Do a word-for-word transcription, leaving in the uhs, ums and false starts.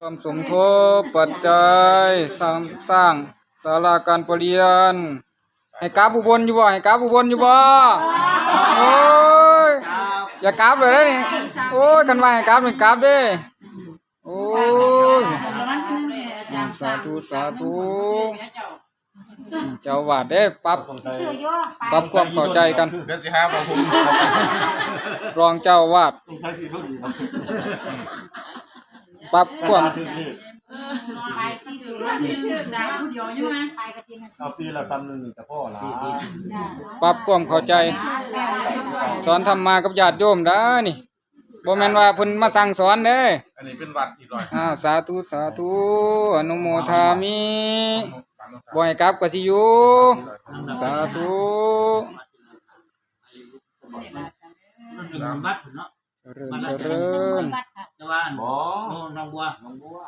ร่วมสมทบปัจจัยสร้าง สร้างศาลาการประเรียน ให้กลับอุบลอยู่บ่ ให้กลับอุบลอยู่บ่ โอ้ย อย่ากลับเลยเด้อนี่ โอ้ย คันว่าให้กลับนี่กลับเด้ โอ้ย สาธุ สาธุ เจ้าอาวาสเด้ ปรับ ปรับความเข้าใจกัน เดี๋ยวสิหาบ่ฮู้ รองเจ้าอาวาส ปรับความ เอาปีละซ้ำหนึ่งแต่พ่อละ ปรับความเข้าใจ สอนธรรมากับญาติโยมได้นี่ บ่แม่นว่าเพิ่นมาสั่งสอนเด้ อันนี้เป็นวัดที่ร้อย อ้าว สาธุ สาธุ อนุโมทามิ บ่ให้กลับก็สิอยู่ สาธุ หนึ่งวัดเนาะ เจริญ เจริญ แต่ว่า บ่ น้องบัว น้องบัว